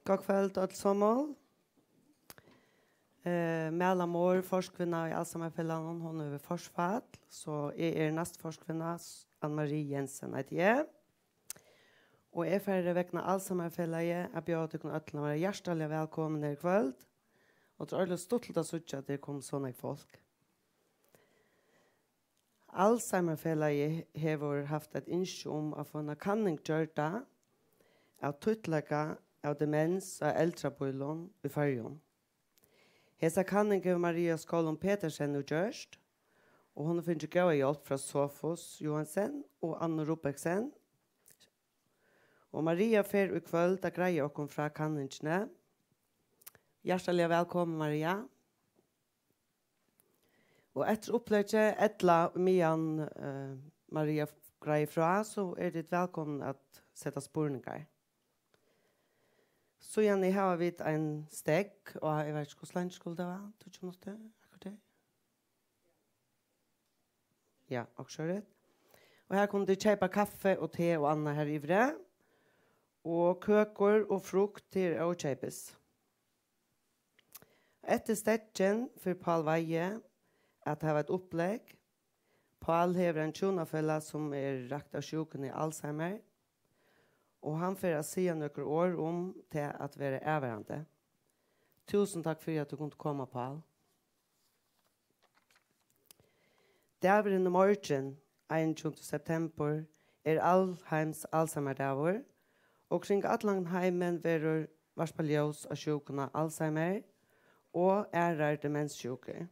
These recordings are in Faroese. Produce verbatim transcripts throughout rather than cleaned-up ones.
Gott kvøld, øll somul. Eh, Mæla Mohr, forkvinna í Alzheimerfelagnum, hon hevur forfall, so eg eri næstforkvinna, S-, Anne Marie Jensen eiti eg. Og eg fari vegna Alzheimerfelagið at bjóða tykkum øllum at vera hjartaliga vælkomin her í kvøld. Og tað er ordiliga stuttligt at síggja, at tað er komið so nógv fólk. Alzheimerfelagið hevur havt eitt ynski um at fáa eina kanning gjørda av títtleika av demens á eldrabílum í Føroyum. Hesa kanning hevur Maria Skálum Petersen nú gjørt, og hon hevur fingið góða hjálp frá Sofus Johansen og Annu Rubeksen. Og Maria fer í kvøld at greiða okkum frá kanningini. Hjartaliga vælkomin, Maria. Og eftir uppleggi, ella meðan, eh, Maria greiðir frá, so eru tit vælkomin at seta spurningar. Síðani hava vit ein steðg, og eg veit ikki, hvussu leingi skuldi tað vera, tíggju minuttir, eitt korter? Ja, okkurt sovorðið. Og her kunnu tit keypa kaffi og te og annað her yviri. Og køkur og frukt, tað er ókeypis. Eftir steðgin fer Pál Weihe at hava eitt upplegg. Pál hevur ein hjúnafelag, sum er rakt av sjúkuni Alzheimer, og hann fer at siga nøkur orð um tað at vera avvarðandi. Túsund takk fyri, at tú kundi koma, Pál. Dagurin í morgin, einogtjúgunda septembur, er alheims Alzheimer-dagur, og kring allan heimin verður varpað ljós á sjúkuna Alzheimer og aðrar demenssjúkur.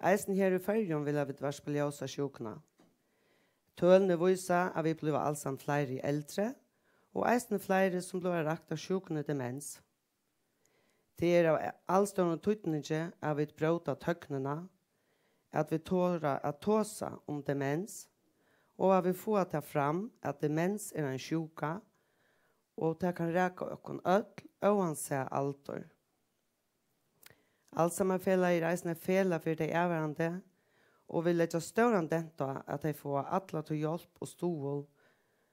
Eisini her í Føroyum vilja vit varpa ljós á sjúkuna. Tølini vísa, at vit blíva alsamt fleiri eldri, og eisini fleiri, sum blíva rakt av sjúkuni demens. Tað er av alstórum týdningi, at vit bróta tøgnina, at vit tora at tosa um demens, og at vit fáa tað fram, at demens er ein sjúka, og tað kann raka okkum øll, óansæð aldur. Alzheimerfelagið er eisini eitt felag fyri tey avvarðandi, og vit leggja stóran dent á, at tey fáa alla ta hjálp og stuðul,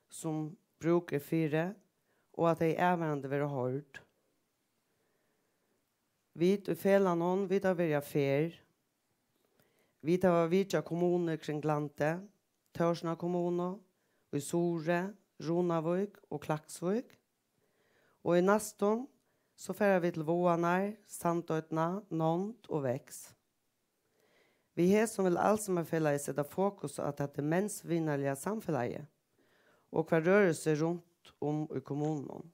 sum brúk er fyri, og at tey avvarðandi verða hoyrd. Vit í felagnum, vit hava verið á ferð. Vit hava vitjað kommunur kring landið, Tórshavnar kommunu, í Suðuroy, Runavík og Klaksvík. Og í næstum, so fara vit til Vágarnar, Sandoynna, Nánd og Vágs. Við hesum vil Alzheimerfelagið seta fokus á tað demensvinarliga samfelagið, og hvat rørir seg runt um í kommununum.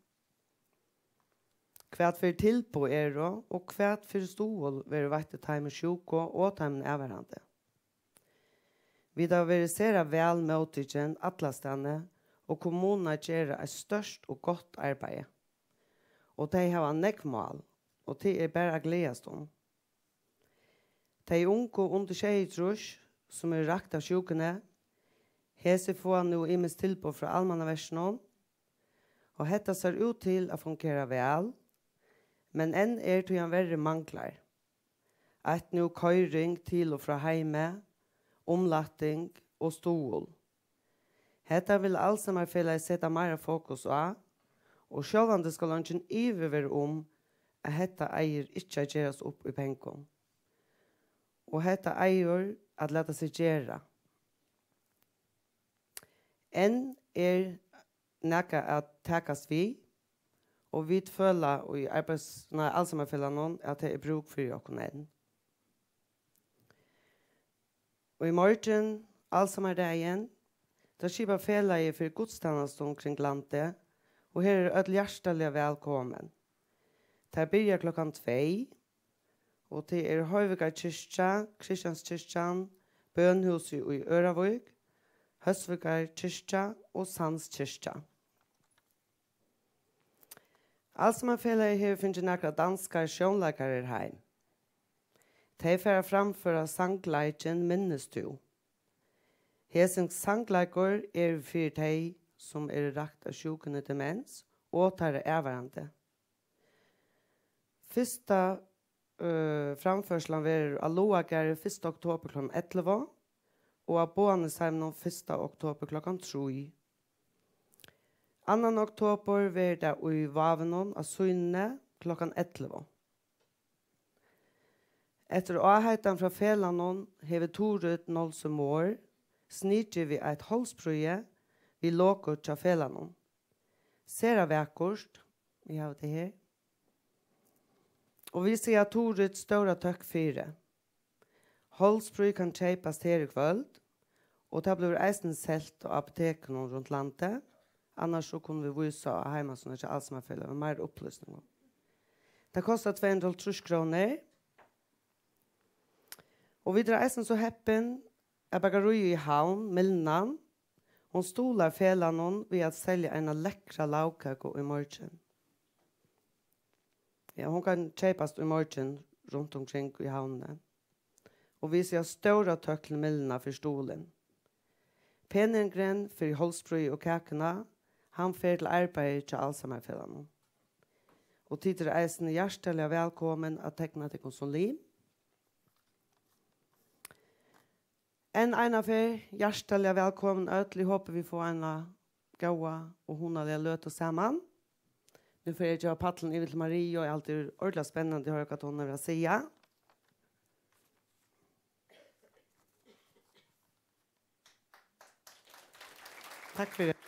Hvat fyri tilboð eru, og hvat fyri stuðul verður veitt til teimum sjúku og teimum avvarðandi. Vit hava verið sera væl móttikin allastaðni, og kommunurnar gera eitt stórt og gott arbeiði. Og tey hava nógv mál, og tað er bara at gleðast um. Tey ungu undir sjeyogtrýss, sum eru rakt av sjúkuni, hesi fáa nú ymisk tilboð frá Almannaverkinum, og hetta sær út til at fungera væl, men enn er tíanverri manglar. Eitt nú koyring til og frá heimi, umlætting og stuðul. Hetta vil Alzheimerfelagið seta meira fokus á, og sjálvandi skal eingin ivi vera um, at hetta eigur ikki at gerast upp í pengum. Og hetta eigur at lata seg gera. Enn er nakað at takast við, og vit føla í arbeiðs-, nei, Alzheimerfelagnum, at tað er brúk fyri okkum enn. Og í morgin, Alzheimerdagin, tað skipar felagið fyri gudstænastum kring landið, og her eru øll hjartaliga vælkomin. Tær byrja klokkan tvey, og tað er Hoyvíkar kirkja, Christianskirkjan, Bønhúsið í Ørðavík, Hósvíkar kirkja og Sands kirkja. Alzheimerfelagið hevur fingið nakrar danskar sjónleikarar heim. Tey fara at framføra sangleikin Minnes tú. Hesin sangleikur er fyri tey, sum eru rakt av sjúkuni demens og teirra avvarðandi. Fyrsta, øh, framførslan verður á Lágagarði fyrsta oktobur klokkan ellivu og á Boðanesheiminum fyrsta oktobur klokkan trý. Annan oktober verður tað í Vávinum á Sýnuni klokkan ellivu. Eftir áheitan frá felagnum hevur Turið Nolsøe Mohr sniðgivið eitt hálsprýði við logo hjá felagnum. Sera vakurt, eg havi tað her. Og vit siga Turið stóra tøkk fyri. Hálsprýði kann keypast her í kvøld, og tað blívur eisini selt á apotekunum runt landið. Annars so kunnu vit vísa á heimasíðuna hjá Alzheimerfelagnum við meira upplýsingum. Tað kostar tvey hundrað og hálvtrýss krónur. Og vit eru eisini so heppin, at bakaríið í Havn, Mylnan, hon stuðlar felagnum við at selja eina lekra lagkøku í morgin. Ja, hon kann keypast í morgin runt umkring í Havnini. Og vit siga stóra tøkk til Mylnuna fyri stuðulin. Peningurin fyri hálsprýði og kakuna, hann fer til arbeiðið hjá Alzheimerfelagnum. Og tit eru eisini hjartaliga vælkomin at tekna tykkum sum lim. Enn eina ferð, hjartaliga vælkomin øll. Eg hopi, vit fáa eina góða og hugnaliga løtu saman. Nú fer eg at geva pallin yvir til Mariu, og eg haldi, tað er ordiliga spennandi at hoyra, hvat hon hevur at siga. Takk fyri. So, so.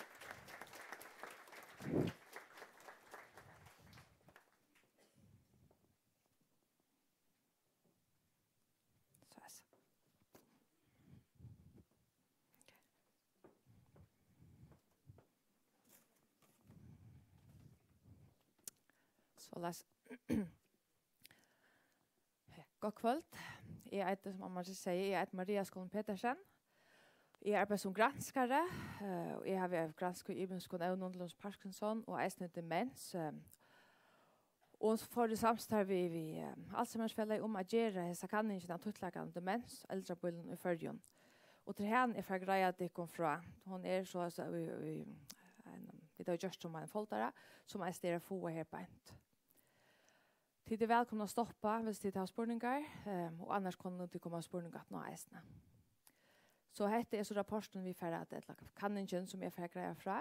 Soleiðis. Gott kvøld. Eg eiti, sum Anna Maria sigur, eg eiti Maria Skaaland Petersen. Eg arbeiði sum granskari, eh, og eg havi granskað í ymiskum evnum, til dømis Parkinson og eisini demens, eh, og fór í samstarv við, við, eh, Alzheimerfelagnið um at gera hesa kanningina av títtleika, demens, eldrabílum í Føroyum. Og til hana eg fari greiða tykkum frá. Hon er so, so í, í, ein, vit hava gjørt sum ein foldara, sum eisini er at fáa her beint. Tit eru vælkomin at stoppa, viss tit hava spurningar, ehm, og annars kunnu tit koma við spurning aftaná eisini. So hetta er so rapportin, vit fara at, ella kanningin, sum eg fari at greiða frá.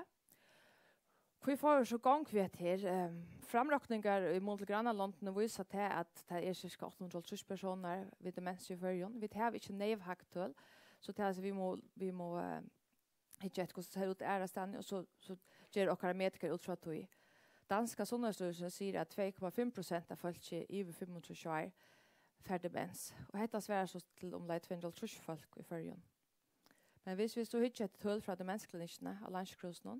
Hví fóru vit so í gongd við hetta her? Ehm, framrokningar í mun til grannalondini vísa tað, at tað er cirka átta hundrað og hálvtrýss persónar við demens í Føroyum. Vit hava ikki neyv hagtøl, so tað, altso, vit mugu, vit mugu, eh, hyggja eftir, hvussu tað sær út aðrastaðni, og so, so gera okkara metikarar út frá tí. Danska Sundhedsstyrelsen sigur, at tvey komma fimm prosent av fólki yvir fimmogtrýss ár fær demens, og hetta svarar so til umleið tvey hundrað og hálvtrýss fólk í Føroyum. Men viss vit so hyggja eftir tøl frá Demensklinikkini á Landssjúkrahúsinum,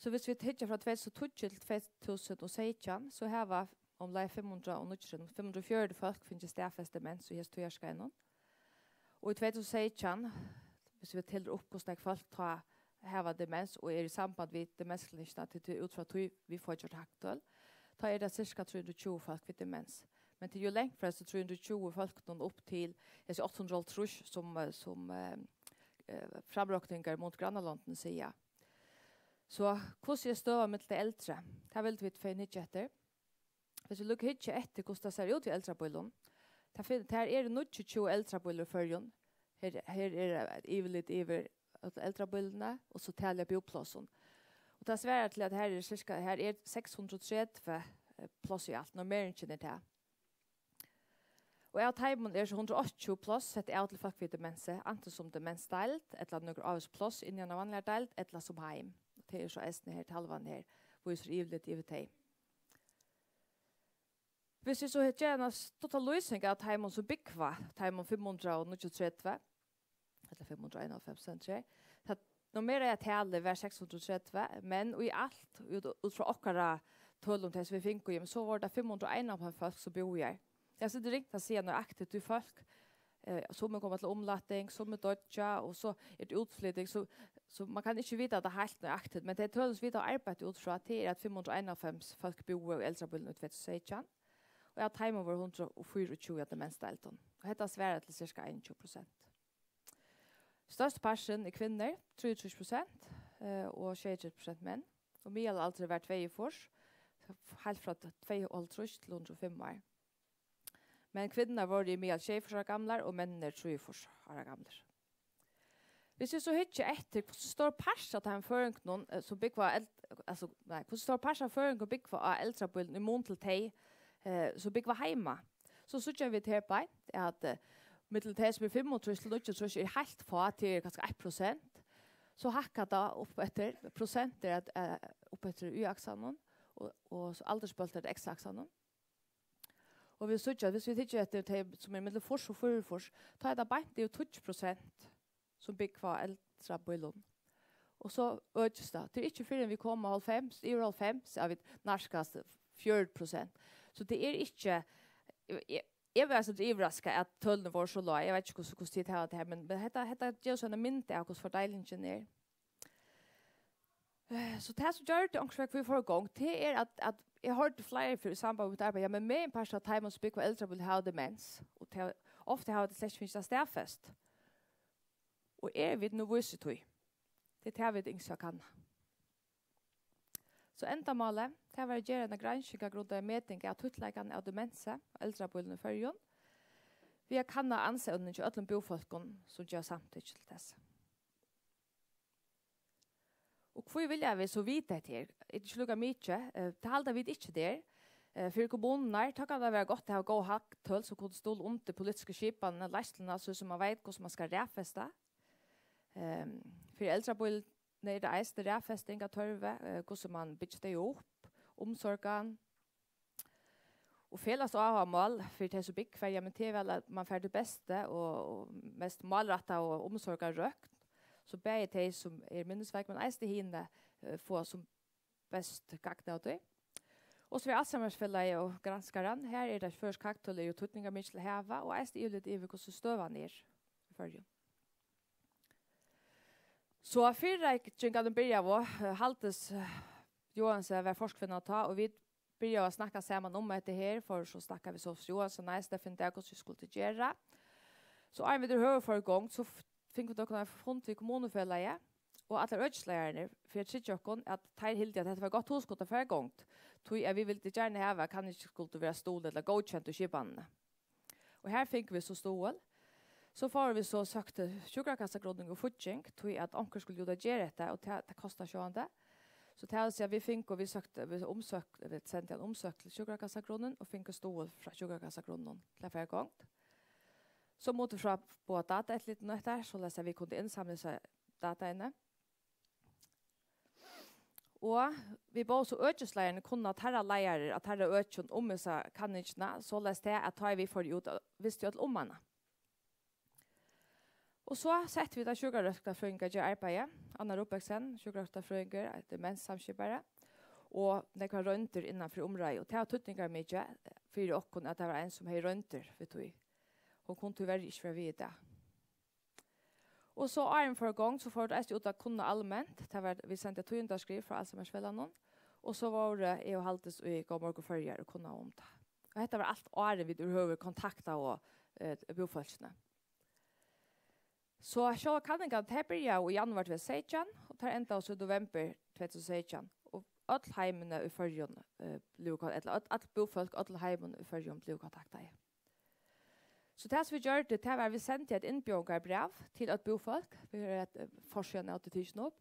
so viss vit hyggja frá tvey túsund og tíggju til tvey túsund og seytjan, so hava umleið fimm hundrað og níggju, fimm hundrað og fjøruti fólk fingið staðfest demens í hesum tíðarskeiðinum. Og í tvey túsund og seytjan, viss vit telur upp, hvussu nógv fólk tá hava demens og eru í samband við Demensklinikkina, tí tað er út frá tí, vit fáa gjørt hagtøl, tá er tað cirka trý hundrað og tjúgu fólk við demens. Men tað er jú langt frá hesum trý hundrað og tjúgu fólkunum upp til hesi átta hundrað og hálvtrýss, sum, eh, sum, eh, eh, framrokningar í mun til grannalondini siga. So hvussu er støðan millum tey eldru? Tað vildu vit fegin hyggja eftir. Viss vit líka hyggja eftir, hvussu tað sær út í eldrabílum, tað fin-, tað eru níggjuogtjúgu eldrabílar í Føroyum. Her, her er yvirlit yvir øll eldrabílini, og so talið av búplássum. Og tað svarar til, at her er cirka, her er seks hundrað og tretivu, eh, pláss í alt, normeringin er tað. Og av teimum er so hundrað og áttaogtjúgu pláss sett av til fólk við demensi, antin sum demensdeild, ella nøkur ávís pláss inni á eini vanligari deild, ella sum heim. Tað er so eisini her, talvan her, vísir yvirlit yvir tey. Viss vit so her gera eina stutta lýsing av teimum, sum búgva, teimum fimm hundrað og níggjuogtretivu, ella fimm hundrað og einoghálvfems, stendur her. Tað normeraða talið var seks hundrað og tretivu, men í alt, út, út frá okkara tølum, tey sum vit fingu, jamen, so vóru tað fimm hundrað og einoghálvfems fólk, sum búðu her. Tað er so ringt at siga nøyaktigt, tí fólk, eh, summi koma til umlating, summi doyggja, og so er tað útflyting, so, so man kann ikki vita tað heilt nøyaktigt, men tey tølini, sum vit hava arbeitt út frá, tað er, at fimm hundrað og einoghálvfems fólk búðu í eldrabílum í tvey túsund og seytjan, og av teimum vóru hundrað og fýraogtjúgu á demensdeildum. Og hetta svarar til cirka einogtjúgu prosent. Størsti parturin er kvinnur, trýogtrýss prosent, eh, og sjeyogtretivu prosent menn. Og miðalaldur var tveyogfýrs, heilt frá tveyoghálvtrýss til hundrað og fimm ár. Men kvinnurnar vóru í miðal sjeyogfýrs ára gamlar og menninir trýogfýrs ára gamlir. Hvis vit so hyggja eftir, hvussu stór partur av teimum føroyingunum, eh, sum búgva á eld-, altso, nei, hvussu stór partur av føroyingum búgva á eldrabýlum í mun til tey, eh, sum búgva heima, so síggja vit her beint, at, eh, millum tey, sum eru fimmogtrýss til níggjuogtrýss, er heilt fá, tað er kanska eitt prosent. So hækkar tað upp eftir, prosent er at, eh, upp eftir y-aksanum, og, og so aldursbólk er x-aksanum. Og vit síggja, hvis vit hyggja eftir tey, sum eru millum fýrs og fýraogfýrs, tá er tað beint yvir tíggju prosent, sum búgva á eldrabýlum. Og so økist tað. Tað er ikki fyrr enn vit koma hálvfems, yvir hálvfems, at vit nærkast fjøruti prosent. So tað er ikki, eg, eg var so yvirraskað, at tølini vóru so lág. Eg veit ikki, hvussu, hvussu tit hava tað her, men, men hetta, hetta gevur so eina mynd av, hvussu fordeilingin er. Eh, so tað, sum gjørdi onkursvegin, hví eg fór í gongd, tað er, at, at eg hoyrdi fleiri ferð í samband við mítt arbeiði, ja, men meginparturin av teimum, sum búgva á eldrabýli, hava demens, og tað, ofta hava tey slett ikki fingið tað staðfest. Og eru vit nú vís í tí? Tað er tað, vit ynskja at kanna. So endamálið, tað var at gera eina granskingargrundaða meting av títtleikan av demensi á eldrabýlum í Føroyum, við at kanna ansaevnini hjá øllum búfólkum, sum geva samtykki til tess. Og hví vilja vit so vita hetta her? Er tað ikki líka mikið? Eh, tað halda vit ikki, tað er. Eh, fyri kommunurnar, tá kann tað vera gott at hava góð hagtøl, sum kunnu stuðla undir politisku skipanina, leiðsluna, so sum man veit, hvussu man skal raðfesta. Ehm, fyri eldrabýlini er tað eisini raðfesting av tørvi, eh, hvussu man byggir tey upp, umsorgan, og felags áhugamál fyri tey, sum búgva har, ja, men tað er væl, at man fær tað besta og, og mest málrættaða og umsorgarrøkt, so bæði tey, sum eru minnisveik, men eisini hini, eh, fáa sum best gagn av tí. Og so er Alzheimerfelagið og granskarin. Her er tað føroysk hagtøl eru týdningarmikil at hava, og eisini yvirlit yvir, hvussu støðan er í Føroyum. So fyrireikingarnar byrjaðu, eh, Haldis, eh, Johansen var forkvinna tá, og vit byrjaðu at snakka saman um hetta her, for so snakkaðu vit við Sofus Johansen eisini, at finna út av, hvussu vit skuldu gera. So áðrenn vit yvirhøvur fóru í gongd, so f-, fingu vit okkum ein fund við kommunufelagið og allar økisleiðararnar, fyri at tryggja okkum, at teir hildu, at hetta var gott hugskot at fara í gongd, tí at vit vildu gjarna hava, at kanningin skuldi vera stuðul ella góðkend í skipanini. Og her fingu vit so stuðul. So fóru vit so og søktu sjúkrakassagrunning og fígging, tí at onkur skuldi út at gera hetta, og tað, tað kostar sjálvandi. So tað vil siga, vit fingu, vit søktu, vit umsøktu, vit sendu ein umsókn til sjúkrakassagrunnin og fingu stuðul frá sjúkrakassagrunninum til at fara í gongd. So máttu vit fráboða dataeftirlitinum hetta, soleiðis at vit kundu innsamla hesi dataini. Og vit bóðu so økisleiðararnar kunna teirra leiðarar av teirra økjum um hesa kanningina, soleiðis tað at tá vit fóru út, vistu øll um hana. Og so settu vit ein sjúkrarøktarfrøðing at gera arbeiðið, Anna Robertsen, sjúkrarøktarfrøðingur, demenssamskipari, og nógvar royndir innan fyri umráðið. Og tað var týdningarmikið fyri okkum, at tað var ein, sum hevði royndir við tí. Hon kundi tíverri ikki vera við í dag. Og so áðrenn fór í gongd, so fór tað eisini út at kunna alment. Tað var, vit sendu eitt tíðindaskriv frá Alzheimerfelagnum, og so vóru eg og Haldis í Góðan morgun Føroyar og kunnaðu um tað. Og hetta var alt áðrenn vit yvirhøvur kontaktaðu, eh, búfólkini. So sjálvar kanningarnar, tær byrjaðu í januar tvey túsund og seytjan, og tær endaðu so í novembur tvey túsund og seytjan. Og øll heimini í Føroyum, eh, blivu kon-, ella øll, øll búfólk, øll heimini í Føroyum blivu kontaktaði. So tað, sum vit gjørdu, tað var, at vit sendu eitt innbjóðingarbræv til øll búfólk. Vit høvdu eitt, eh, forsíðan av tí tikin upp.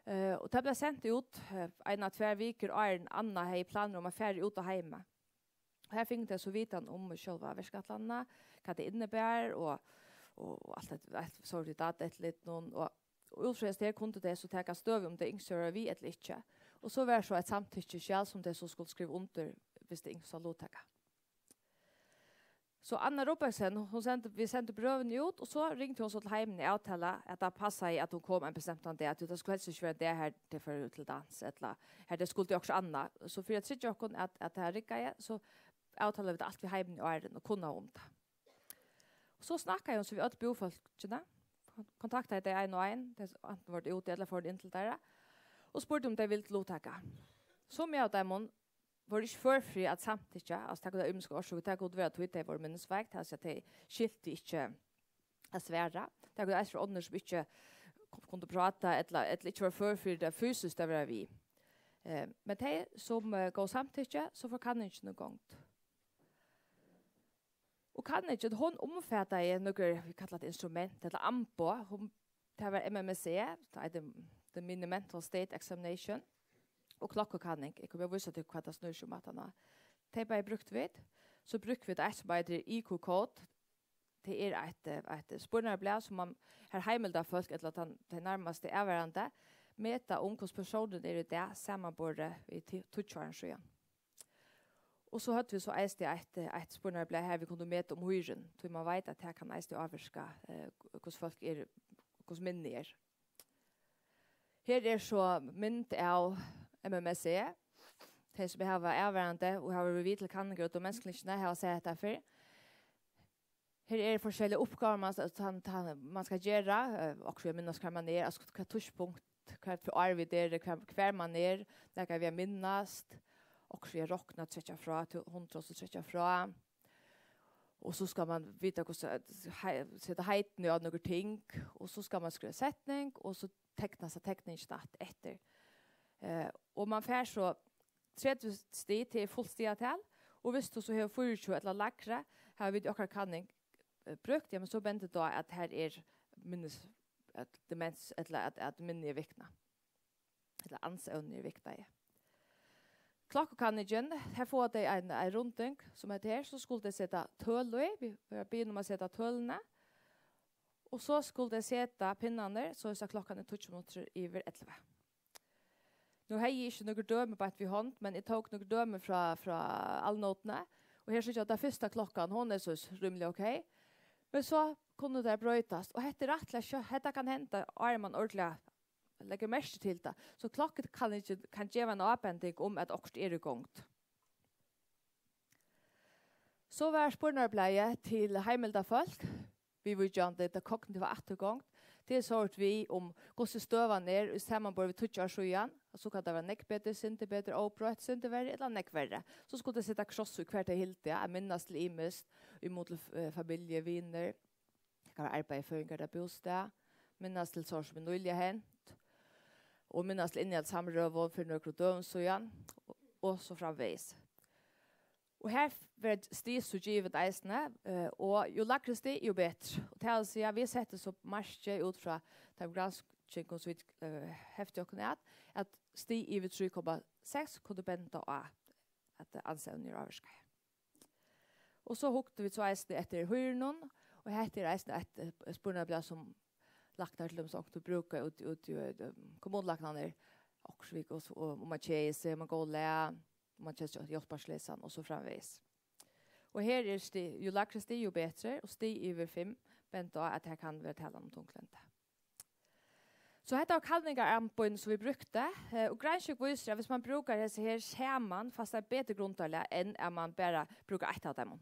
Eh, og tað bleiv sent út, eh, eina, tvær vikur áðrenn Anna hevði planir um at fara út á heimið. Og her fingu tey so vitan um sjálva verkætlanina, hvat tað inniber, og, og, og alt hetta, alt, so er tað dataeftirlitinum, og, og út frá hesum her kundu tey so taka støðu, um tey ynsktu at vera við ella ikki. Og so var so eitt samtykkiskjal, sum tey so skuldu skriva undir, hvis tey ynsktu at luttaka. So Anna Robertsen, hon sendi, vit sendu brøvini út, og so ringdi hon so til heimini og avtalaðu, at tað passaði, at hon kom ein bestemtan dag, at tað skuldi helst ikki vera ein dag, har tey fóru til dans, ella har tey skuldu okkurt annað. So fyri at tryggja okkum, at, at tað riggaði, so avtalaðu vit alt við heimini áðrenn og kunnaðu um tað. Og so snakkaði hon so við øll búfólkini, kon-, kontaktaði tey ein og ein, tey antin vóru úti ella fóru inn til teirra, og spurdi, um tey vildu luttaka. Summi av teimum vóru ikki før fyri at samtykkja, altso, tað kundu vera ymiskar orsøkur, tað kundi vera, tí tey vóru minnisveik, tað vil siga, tey skiltu ikki at svara. Tað kundu eisini vera onnur, sum ikki ku-, kundu práta, ella, ella ikki vóru før fyri tað fysiskt at vera við. Eh, men tey, sum, eh, góvu samtykki, so fór kanningin í gongd. Og kanningin, hon umfataði nøkur, vit kalla tað instrument, ella amboð. Hon tað var M M S E, tað eitur The Mini Mental State Examination, og klokkukanning. Eg komi at vísa tykkum, hvat tað snýr seg um aftaná. Tey bæði brúktu vit. So brúktu vit eitt, sum eitur I Q Code. Tað er eitt, eh, eitt spurningarblað, sum man, har heimildarfólk, ella tann, tey nærmastu avvarðandi, meta um, hvussu persónurin er í dag, samanborið við ti-, tíggju árum síðan. Og so høvdu vit so eisini eitt, eitt spurningarblað, har vit kundu meta um hýrin, tí man veit, at tað kann eisini ávirka, eh, hvussu fólk eru, hvussu minnið er. Her er so mynd av M M S E. Tey, sum hava avvarðandi og hava verið við til kanningar út á menniskjuklinikini, hava sæð hetta fyrr. Her eru forskelligar uppgávur, man, man, man, man skal gera, eh, okkurt við at minnast, hvar man er, altso, hvat tíðspunkt, hvat fyri ár vit eru, hvar, hvar man er, nakað við at minnast, okkurt við at rokna, trekkja frá til hundrað, so trekkja frá. Og so skal man vita, hvussu at hei-, seta heitini á nøkur ting, og so skal man skriva setning, og so teknast at tekningin statt eftir. Eh, og man fær so tretivu stig til fult stigatal, og viss tú so hevur fýraogtjúgu ella lægri, hava vit í okkara kanning, eh, brúkt, ja, men so bendir tað á, at har er minnis-, at demens, ella at, at minnið er viknað, ella ansevnið er viknað, ja. Klokkukanningin, her fáa tey ein, ein runding, sum hetta her, so skulu tey seta tøl í, vit verða biðin um at seta tølini, og so skulu tey seta pinnarnar, soleiðis at klokkan er tíggju minuttir yvir ellivu. Nú hevði eg ikki nøkur dømi beint við hond, men eg tók nøkur dømi frá, frá Alnótini, og her síggja, at tann fyrsta klokkan, hon er so rímiliga ok, men so kunnu tær broytast, og hetta er rættiliga skjótt, hetta kann henda, áðrenn man ordiliga leggur merki til tað. So klokkukanningin kann geva eina ábending um, at okkurt er í gongd. So var spurnarblaðið til heimildarfólk, viðvíkjandi tað kognitiva afturgongd. Tað er so við um, hvussu støðan er í samanburði við tíggju ár síðan. So kann tað vera nógv betri, sindur betri, óbroytt, sindur verri ella nógv verri. So skulu tey seta kross í, hvar tey hildu, at minnast til ymiskt, í mun til, eh, familju, vinir, hvat arbeiði, føðingardag, bústað, minnast til sár, sum er nýliga hent, og minnast til innihald samrøðu fyri nøkrum døgum síðan, og, og so framvegis. Og her verður stig so givið eisini, eh, og jú lægri stig, jú betri. Og tað vil siga, vit settu so markið út frá teimum granskingum, sum vit, eh, heftu okkum at, at stig yvir trý komma seks kundu benda á, at ansevnið er ávirkað. Og so hugdu vit so eisini eftir hýrunum, og hetta er eisini eitt, eh, spurningablað, sum læknar til dømis onkuntíð brúka út, út í, eh, kommunulæknarnir, okkurt við, og, og um man keðir seg, um man er í góðum lag, um man kennir seg hjálparleysan og so framvegis. Og her er stig, jú lægri stig, jú betri, og stig yvir fimm benda á, at her kann vera talan um tunglyndi. So hetta var kanningararbeiðini, sum vit brúktu, eh, og gransking vísir, at viss man brúkar hesi her saman, fæst tað betri grundarlag, enn at man bara brúkar eitt av teimum.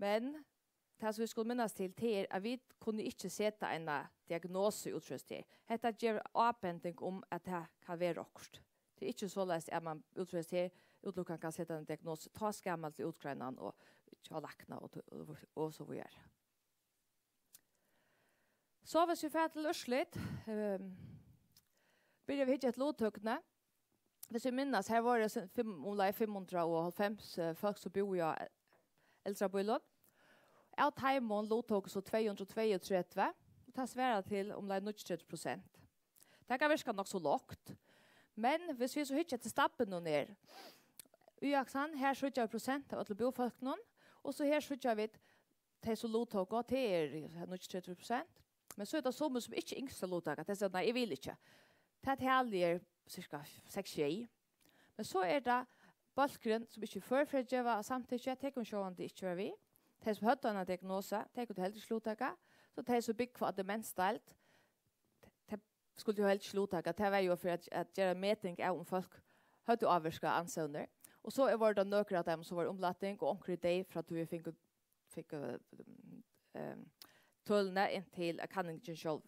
Men tað, sum vit skulu minnast til, tað er, at vit kunnu ikki seta eina diagnosu út frá hesum her. Hetta gevur ábending um, at tað kann vera okkurt. Tað er ikki soleiðis, at man út frá hesum her útilukkandi kann seta eina diagnosu. Tá skal man til útgreinan og hjá lækna og, og, og so víðari. So, viss vit fara til úrslit, ehm, byrja við at hyggja eftir luttøkuni. Viss vit minnast, her vóru s-, fimm, umleið fimm hundrað og hálvfems, eh, fólk, sum búðu á eldrabýlum. Av teimum luttóku so tvey hundrað og tveyogtretivu, og tað svarar til umleið níggjuogtretivu prosent. Tað kann virka nokk so lágt, men viss vit so hyggja eftir stabbinum her, í Aksan, her síggja vit prosent av øllum búfólkunum, og so her síggja vit tey, sum luttóku, tað er níggjuogtretivu prosent. Men so er tað summi, sum ikki ynskja at luttaka, tey siga: "Nei, eg vil ikki." Tað talið er cirka seks, sjey. Men so er tað bólkurin, sum ikki er før fyri at geva samtykki, tey kunnu sjálvandi ikki vera við. Tey, sum høvdu eina diagnosu, tey kunnu heldur ikki luttaka. So tey, sum búgva á demensdeild, tey skuldu jú heldur ikki luttaka. Tað var jú fyri at, at gera meting av, um fólk høvdu ávirkað ansevnir. Og so er, vóru tað nøkur av teimum, sum vóru umlating, og onkur er deyð frá tí vit fingu, fingu, ehm, tølini, inntil at kanningin sjálv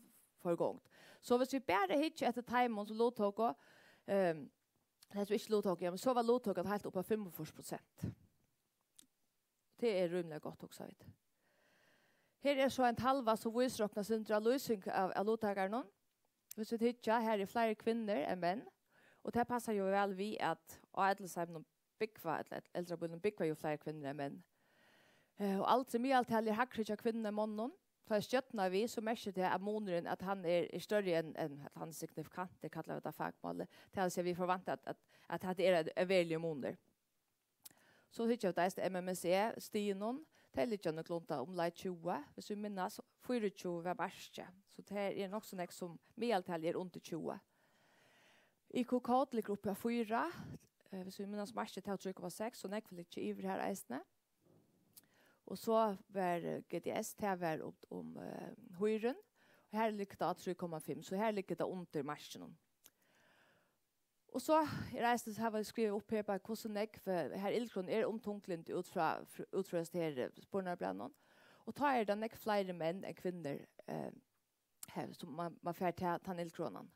fór í gongd. So viss vit bara hyggja eftir teimum, sum luttóku, ehm, tey, sum ikki luttóku, ja, men so var luttøkan heilt upp á fimmogfýrs prosent. Tað er rímiliga gott, hugsa vit. Her er so ein talva, sum vísir okkum eitt sindur av lýsing av, av luttakarunum. Viss vit hyggja, her eru fleiri kvinnur enn menn, og tað passar jú væl við, at á ellisheiminum búgva, ella eldrabýlum búgva jú fleiri kvinnur enn menn. Eh, og aldur, miðaltalið er hægri hjá kvinnum enn monnum. Tá er stjørna við, so merkir tað, at munurin, at hann er, er størri enn, enn at hann er signifikant, tað kalla vit á fakmáli. Tað vil siga, vit forvænta, at, at, at hetta er ein, ein veruligur munur. So hyggja vit eisini M M S E-stigunum. Tey liggja nøkulunda umleið tjúgu, viss vit minnast, fýraogtjúgu var markið. So tað er nokk so nógv sum miðaltalið er undir tjúgu. I Q-kode liggur uppi á fýra, eh, viss vit minnast markið, tað var trý komma seks, so nógv liggja yvir har eisini. Og so var, eh, G D S, tað var um, um eh, hýrin. Og har liggur tað á trý komma fimm, so har liggur tað undir markinum. Og so er eisini, hava vit skrivað upp her, bara hvussu nógv, eh, har illgrøn er um tunglyndi út frá, fr-, út frá hesi her, eh, spurnarbrævinum. Og tá eru tað nógv fleiri menn enn kvinnur, eh, har, sum man, man fær ta, tann illgrønan.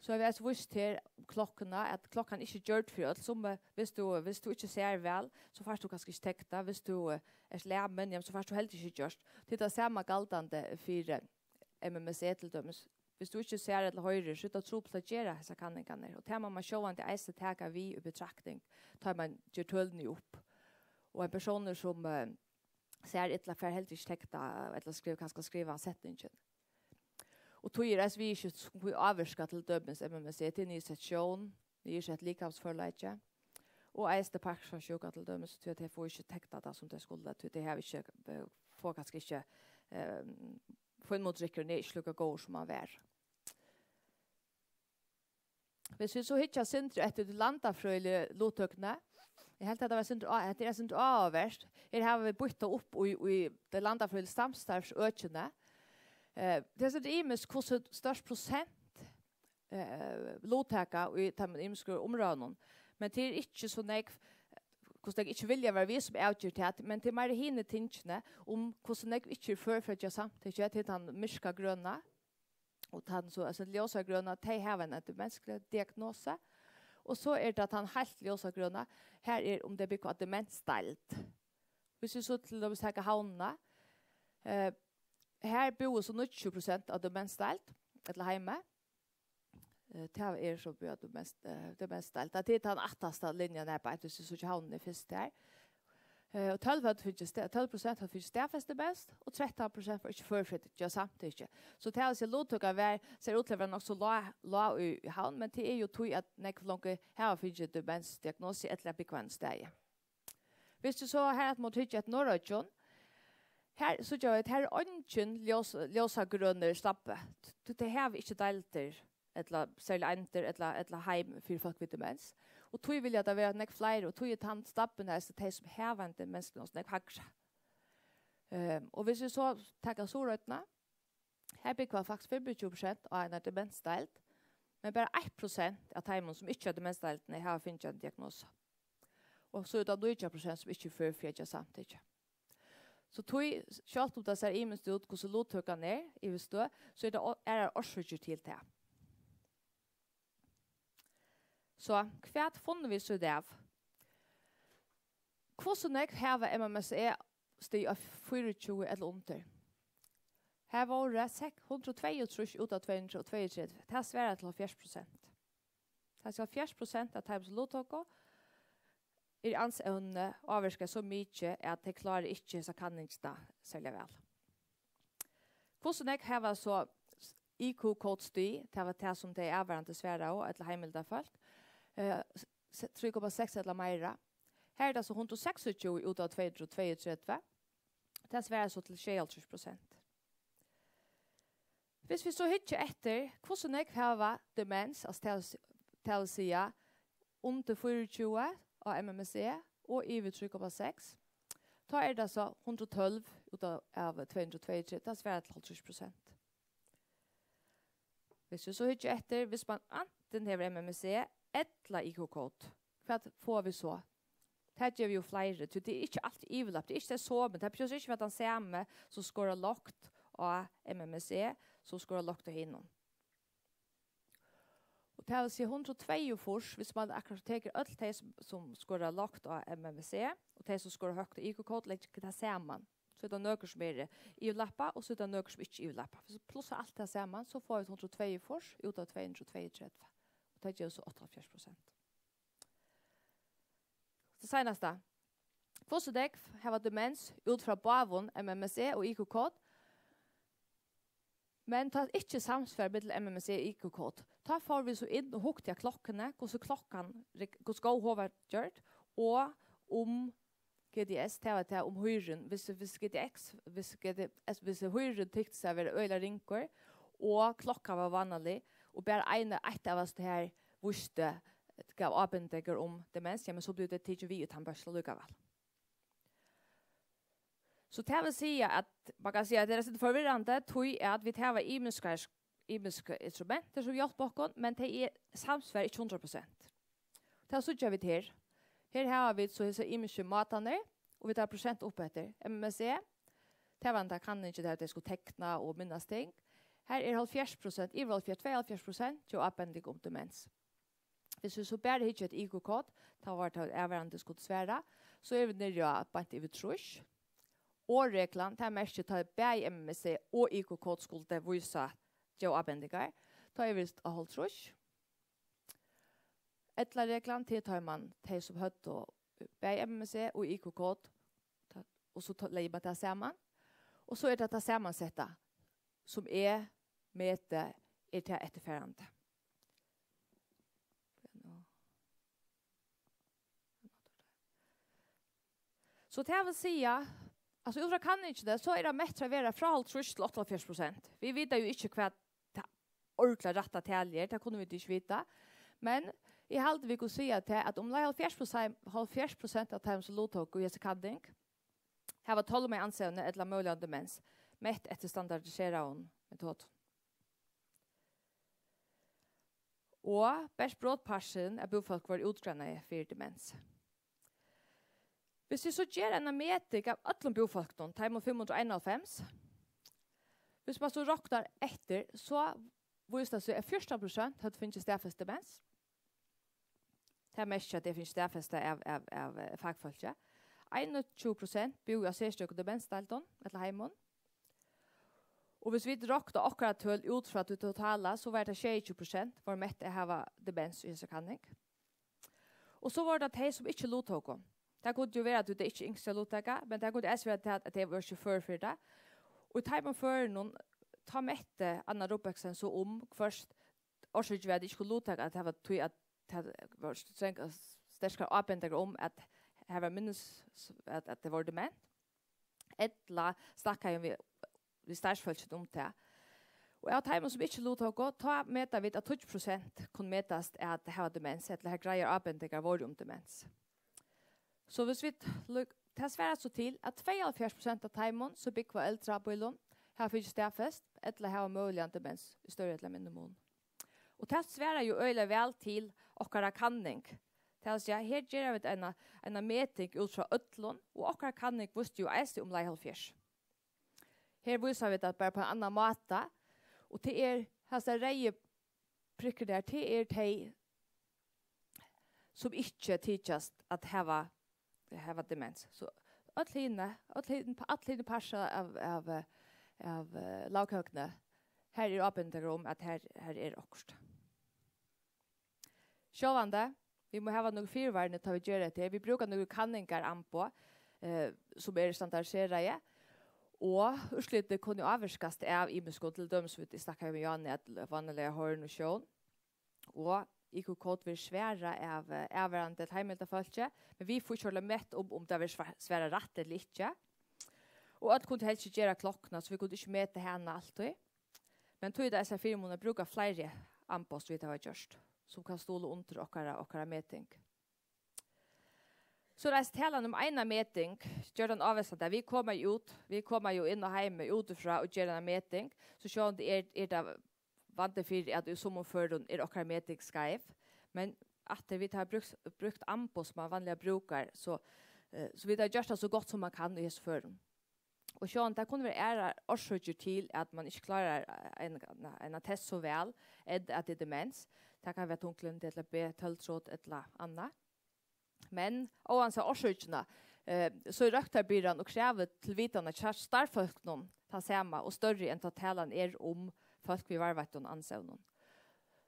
So havi eg eisini víst her klokkuna, at klokkan er ikki gjørd fyri øll. Sum, eh, viss tú, viss tú ikki sær væl, so fært tú kanska ikki tekta. Viss tú, eh, ert lamin, jamen, so fært tú heldur ikki gjørt. Tað er tað sama galdandi fyri M M S E til dømis. Viss tú ikki sær ella hoyrir, so er tað trupult at gera hesar kanningarnar. Og tað má man sjálvandi eisini taka við í betraktning, tá man ger tølini upp. Og ein persónur sum, eh, sær illa fær heldur ikki tekta ella skriva, kanska skriva setningin. Og tí er eisini viðurskift sum ávirka til dømis M M S E, til niðursett sjón, niðursett likamsførleiki, og eisini Parkinsons sjúka til dømis, tí at tey fáa ikki tekta tað sum tey skulu, tí tey hava ikki, eh, fáa kanska ikki, eh, fínmotorikkurin er ikki líka góður sum hann var. Viss vit so hyggja eitt sindur eftir tí landafrøðiligu luttøkuni, eg helt, hetta var eitt sindur á-, hetta er eitt sindur áhugavert. Her hava vit býtt tað upp í, í tey landafrøðiligu samstarvsøkini. Eh, tað er so ymiskt, hvussu stórt prosent, eh, luttaka í teimum ymisku umráðunum. Men tað er ikki so nógv, hvussu nógv ikki vilja vera við, sum avger tað, men tað er meira hini tingini, um hvussu nógv ikki er før fyri at geva samtykki til tann myrka grøna. Og tann so, altso, ljósagrøna, tey hava eina demensliga diagnosu. Og so er tað tann heilt ljósagrøna, har er um tey búgva á demensdeild. Viss vit so til dømis taka Havnina, eh, har búðu so níggju prosent á demensdeild, ella heima. Eh, tað er so búgva á demens-, eh, demensdeild. Tað er tann aftasta linjan her, bara, viss vit so Havnina er fyrst her. Eh, og tólv høvdu fingið sta-, tólv prosent høvdu fingið staðfest demens, og trettan prosent var ikki før fyri at geva samtykki. So tað vil siga, luttøkan var, sær út til at vera nokk so lág, lág í, í Havn, men tað er jú tí, at nógv longu hava fingið demensdiagnosu ella búgva ein staði. Viss tú so her at má hyggja eftir Norðoyggjum, her síggja vit, her er eingin ljós-, ljósagrønur stabbi. Tí tey hava ikki deildir ella serliga eindir, ella, ella heim fyri fólk við demens. Og tí vilja tað vera nógv fleiri, og tí er tann stabbin her, so tey sum hava ein demensdiagnosu, nógv hægri. Ehm, og viss vit so taka Suðuroynna, her búgva faktiskt fimmogtjúgu prosent á eini demensdeild, men bara eitt prosent av teimum, sum ikki á demensdeildini, hava fingið eina diagnosu. Og so er tað nítjan prosent, sum ikki fær fyri at geva samtykki. So tí, sjálvt um tað sær ymiskt út, hvussu luttøkan er, yvirstøð, so er tað o-, aðrar orsøkir til tað. So, hvat funnu vit so út av? Hvussu nógv hava M M S E stig á fýraogtjúgu ella undir? Her vóru sek-, hundrað og tveyogtrýss út av tvey hundrað og tveyogtretivu. Tað svarar til hálvfjerðs prosent. Tað er hálvfjerðs prosent av teimum, sum luttóku, er ansevnini ávirkað so mikið, at tey klára ikki hesa kanningina serliga væl. Hvussu nógv hava so I Q-kódstig, tað var tað, sum tey avvarðandi svaraðu, ella heimildarfólk, eh, s-, s-, trý komma seks ella meira. Her er tað so hundrað og seksogtjúgu út av tvey hundrað og tveyogtretivu. Tað svarar so til sjeyoghálvtrýss prosent. Viss vit so hyggja eftir, hvussu nógv hava demens, altso tað vil s-, tað vil siga, undir fýraogtjúgu á M M S E og yvir trý komma seks, tá er tað so hundrað og tólv út av, av tvey hundrað og tveyogtretivu, tað svarar til hálvtrýss prosent. Viss vit so hyggja eftir, viss man antin hevur M M S E ella I Q-kód, hvat fáa vit so? Tað gevur jú fleiri, tí tað er ikki altíð yvirlapp, tað er ikki tað somu, tað behøvist ikki vera tann sami, sum skorar lágt á M M S E, sum skorar lágt á hinum. Og tað vil siga hundrað og tveyogfýrs, viss man akkurát tekur øll tey, sum, sum skora lágt á M M S E, og tey, sum skora høgt á I Q-kód, leggur tað saman. So er tað nøkur, sum eru yvirlappað, og so er tað nøkur, sum ikki yvirlappa. Viss vit plussa alt tað saman, so fáa vit hundrað og tveyogfýrs út av tvey hundrað og tveyogtretivu. Og tað gevur so áttaoghálvfjerðs prosent. Tað seinasta. Hvussu nógv hava demens út frá báðum M M S E og I Q-kód? Men tá ikki samsvar millum M M S E og IQ-kode, tá fóru vit so inn og hugdu at klokkuni, hvussu klokkan, rek-, hvussu góð hon var gjørd, og um G D S, tað var tað um hýrin, hvis, hvis G D X, hvis G D S, hvis hýrin tykti seg at vera øgiliga ringur, og klokkan var vánalig, og bara ein, eitt av oss her vísti, gav ábendingar um demens, ja, men so blivu tey tikin við í tannbørsta allíkavæl. So tað vil siga, at man kann siga, at tað er eitt sindur forvirrandi, tí at vit hava ymiskar, ymisk instrument sum hjálpa okkum, men tey er, samsvara ikki hundrað prosent. Tað síggja vit her. Her hava vit so hesar ymisku mátarnar, og vit hava prosent upp eftir. M M S E, tað var henda kanningin, har tey skulu tekna og minnast ting. Her er hálvfjerðs prosent, yvir hálvfjerðs, tveyoghálvfjerðs prosent, hjá ábending um demens. Hvis vit so bara hyggja at IQ-kode, tá var tað avvarðandi skuldi svara, so eru vit niðri á beint yvir trýss. Og reglan, tað merkir, tá bæði M M S E og IQ-kode skuldu vísa, geva ábendingar, tá eru vit á hálvtrýss. Ella reglan, til tá man, tey sum høvdu bæði M M S E og IQ-kode, tá, og so tá, leggur man tað saman, og so er tað tað samansetta, sum eg meti er tað eftirfarandi. So tað vil siga, altso, út frá kanningini, so er tað mett at vera frá hálvtrýss til áttaoghálvfjerðs prosent. Vit vita jú ikki, hvat tað ordiliga rætta talið er, tað kunnu vit ikki vita. Men eg haldi, vit kunnu siga tað, at umleið hálvfjerðs prosent, hálvfjerðs prosent av teimum, sum luttóku í hesi kanning, hava tolmað andstøðuna ella møguligan demens, mett eftir standardiseraðum metodum. Og bert brotparturin av búfólk vóru útgreinaði fyri demens. Hvis vit so gera eina meting av øllum búfólkunum, teimum fimm hundrað og einoghálvfems, hvis man so roknar eftir, so vísir tað seg, at fjúrtan prosent høvdu fingið staðfest demens. Tað merkir, at tey fingu staðfesta av, av, av, eh, fakfólki. Einogtjúgu prosent búðu á serstøkum demensdeildum ella heimum. Og hvis vit rokna okkara tøl út frá tí totala, so var tað sjeyogtjúgu prosent vóru mett at hava demens í hesi kanning. Og so vóru tað tey, sum ikki luttóku. Tað kundi jú vera, at tey ikki ynsktu at luttaka, men tað kundi eisini vera tað, at tey vóru ikki før fyri tað. Og í teimum førunum, tá metti Anna Robertsen so um, hvørt orsøkin var, at tey ikki skuldu luttaka, at tað var tí, at tað vóru strang-, sterkar ábendingar um, at har var minni s-, at, at tey vóru dement, ella snakkaði við, við starvsfólkini um tað. Og av teimum, sum ikki luttóku, tá meta vit, at tíggju prosent kunnu metast at hava demens, ella har greiðar ábendingar vóru um demens. So hvis vit lík-, tað svarar so til, at tveyoghálvfjerðs prosent av teimum, sum búgva á eldrabýlum, hava fingið staðfest ella hava møguligan demens í størri ella minni mun. Og tað svarar jú øgiliga væl til okkara kanning. Tað vil siga, her gera vit eina, eina meting út frá øllum, og okkara kanning vísti jú eisini umleið hálvfjerðs. Her vísa vit tað bara á ein annan máta, og tað er, hasar reyðu prikkir har, tað er tey, sum ikki tykjast at hava, hava demens. So øll hini, øll hini, all hini partar av, av, av, eh, lagkøkuni, har eru ábendingar um, at har, har er okkurt. Sjálvandi, vit mugu hava nøkur fyrivarni, tá vit gera hetta her. Vit brúka nøkur kanningaramboð, eh, sum eru standardiseraði, og úrslitini kunnu ávirkast av ymiskum, til dømis, vit snakkaðu um, Jane, at vanliga hoyring og sjón, og IQ-kode verður svarað av, eh, avvarðandi ella heimahildafólki, men vit fáa ikki ordiliga mett um, um tað verður sva-, svarað rætt ella ikki. Og øll kundu helst ikki gera klokkuna, so vit kundu ikki meta hana altíð. Men tí er tað eisini fyrimunur at brúka fleiri amboð, sum vit hava gjørt, sum kann stuðla undir okkara, okkara meting. So er eisini talan um eina meting, gjørdan ávísandi, at vit koma jú út, vit koma jú inn á heimið útifrá og gera eina meting, so sjálvandi er, er tað vandi fyri, at í summum førum er okkara meting skeiv, men aftur, vit hava brúkt, brúkt amboð, sum man vanliga brúkar, so, eh, so vit hava gjørt tað so gott, sum man kann í hesum førum. Og sjálvandi, tað kunnu vera aðrar orsøkir til, at man ikki klárar ein, ein, ein test so væl, enn at tað er demens. Tað kann vera tunglyndi ella B tólv-trot ella annað. Men óansæð orsøkina, eh, so er røktarbyrðan og kravið til vitan hjá starvsfólkunum tað sama og størri enn tá talan er um fólk við varðveittum andstøðum.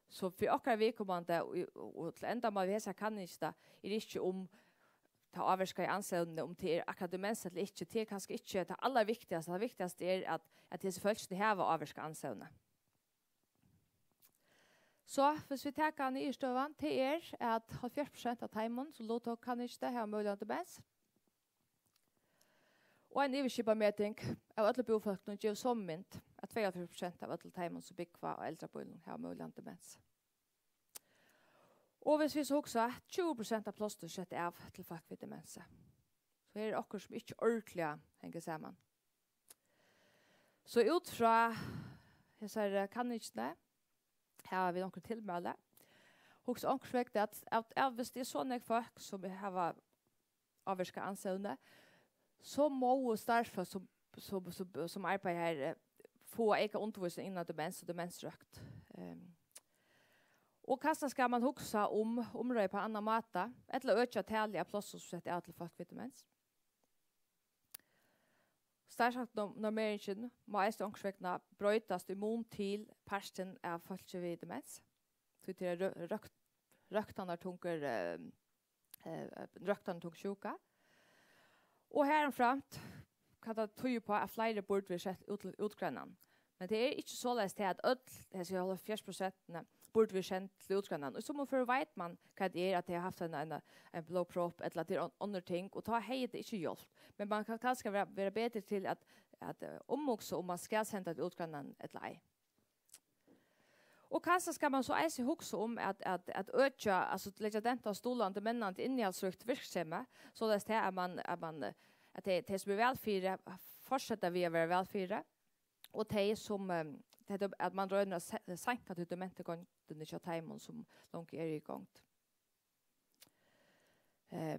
So fyri okkara viðkomandi og, og, og til endamál við hesa kanningina er ikki um tað ávirkar í andstøðuni, um tað er akkurát demens ella ikki, tað er kanska ikki tað allarviktigasta. Tað viktigasta er, at, at hesi fólkini hava ávirkað andstøðuna. So, viss vit taka niðurstøðan, tað er, at hálvfjerðs prosent av teimum, sum luttóku kanningina, hava møguligan demens. Og ein yvirskipað meting av øllum búfólkunum gevur somu mynd, at tveyoghálvfjerðs prosent av øllum teimum, sum búgva á eldrabýlinum, hava møguligan demens. Og viss vit so hugsa, tjúgu prosent av plássum sett av til fólk við demensi. So her er okkurt, sum ikki ordiliga hongur saman. So út frá hesari kanningini hava vit onkra tilmæli. Hugsa onkursvegna at, at, at viss tað er so nógv fólk, sum hava ávirkað andstøðuna, so mugu starvsfólk, sum, sum, sum, sum arbeiða her, eh, fáa eyka undirvísing innan demens og demensrøkt. Ehm, og kanska skal man hugsa um umrøðu á annan máta, ella økja talið av plássum, sum sett av til fólk við demens. Starvsfólkanormeringin má eisini onkursvegna broytast í mun til partin av fólki við demens. Tí tað er rø-, røkt-, røktanartungur, eh, eh, røktanartung sjúka. Og harumframt kann tað týða upp á, at fleiri burdu verið sett út til útgreinan. Men tað er ikki soleiðis, tað at øll hesi hálvfjerðs prosentini burdu verið send til útgreinan. Í summum førum veit man, hvat tað er, at tey hava havt ein, ein, ein blóðpropp, ella at tað er on-, onnur ting, og tá hevði tað ikki hjálpt. Men man kann kanska vera, vera betri til at, at, eh, umhugsa, um man skal senda til útgreinan ella ei. Og kanska skal man so eisini hugsa um at, at, at økja, altso leggja dent á stuðlandi, mennandi, innihaldsríkt virksemi, soleiðis tað at man, at man, eh, at tey, tey sum eru væl fyri, fortseta við at vera væl fyri, og tey sum, eh, tey, at man roynir at se-, seinka tí dementu gongdini hjá teimum sum longu eru í gongd. Eh,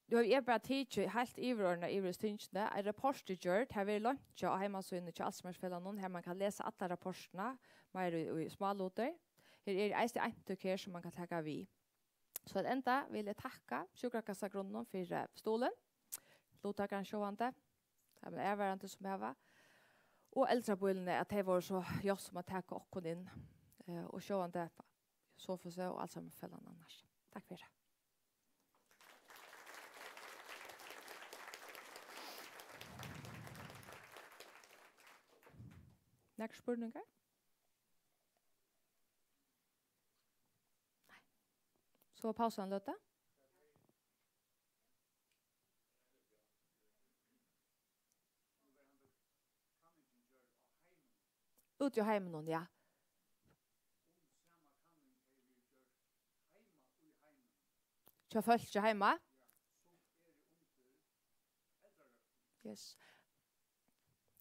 nú havi eg bara tikið heilt yvirordnað yvir hesi tingini. Ein rapport er gjørd, har verður leinkað á heimasíðuni hjá Alzheimerfelagnum, har man kann lesa allar rapportirnar, meira í, í smálutir. Her eru eisini eintøk her, sum man kann taka við. So at enda vil eg takka Sjúkrakassagrunnum fyri stuðulin, luttakaran sjálvandi, teimum avvarðandi sum hava, og eldrabýlini, at tey vóru so hjálpsom at taka okkum inn, eh, og sjálvandi Sofusa og Alzheimerfelagnum annars. Takk fyri. Nakrir spurningar? Nei. So var pausa ein løtu. Úti í heiminum, ja. Hjá fólki heima? Yes.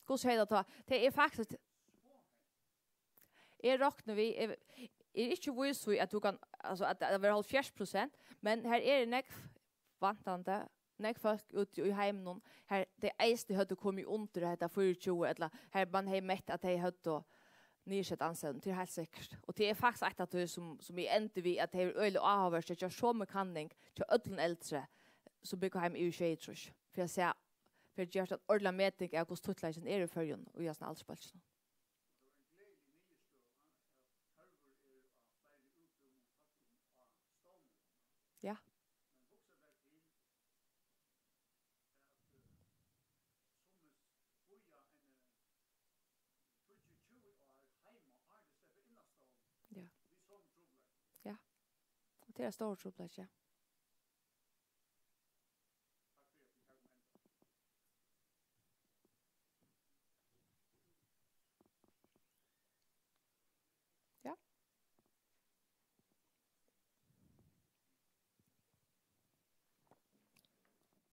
Hvussu er tað tá? Tað er faktiskt, eg rokni við, eg, eg eri ikki vís í, at tú kann, altso, at tað verður hálvfjerðs prosent, men her eru nógv vantandi, nógv fólk úti í heiminum, har tey eisini høvdu komið undir hetta fýraogtjúgu, ella har man hevði mett, at tey høvdu niðursett andstøðuna, tað er heilt sikkurt. Og tað er faktiskt eitt av tí, sum, sum eg endi við, at tað er øgiliga áhugavert at gera somu kanning hjá øllum eldri, sum búgva heima yvir sjeyogtrýss, fyri at sjá, fyri at gera ein ordiligan meting av, hvussu títtleikin er í Føroyum í hasum aldursbólkinum. Ja. Ja. Ja. Og tað er ein stórur trupulleiki, ja.